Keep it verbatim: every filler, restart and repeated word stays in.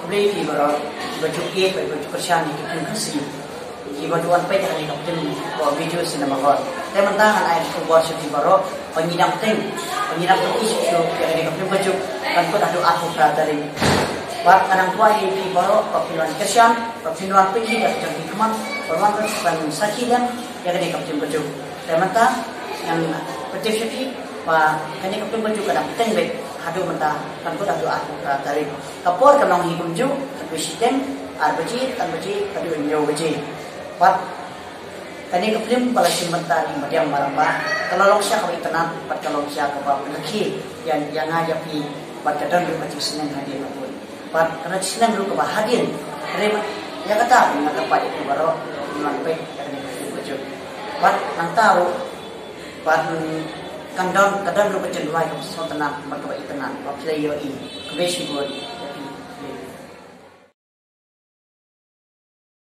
Khublei phi baroh, ba ju ïeit, ba ju kyrshan ïa ki film Khasi, kiba ju wan peit ha kane ka film ko video cinema hall. Te mynta ngan ai ka khubor sha phi baroh ba ngi dang teng, ba ngi dang peit shuh shuh ïa kane ka film Bajuk, kan kut haduh arphew phra tarik. Bad nga dang kwah ïa phi baroh ba phin wan kyrshan, ba phin wan peit ïa ka jong phi khmat, ba wan ban sakhi lem ïa kane ka film Bajuk. Te mynta ngan pyntip sha phi ba kane ka film Bajuk ka dang teng beit haduh mynta, kan kut haduh arphew phra tarik. Ka por ka long hi kumjuh, khatwei shiteng, ar baje, tan baje, haduh hynñiew baje. Bad kane ka film ba la shim bynta da i Madiang Maramba, ka la long shisha kaba itynnad bad ka long shisha kaba pynrkhie ïa, ïa nga ïa phi, bad ka don ruh ka jingsneng hadien ka bun. Bad ka don jingsneng ruh kaba hadien. Hynrei ïa kata nga kyrpad ïa phi baroh, phin wan peit ïa kane ka film Bajuk. Bad nangta ruh, bad, mm, kan don, ka don ruh ka jingrwai kaba sngewtynnad bad kaba itynnad ba phi la ïohi. Khublei shibun.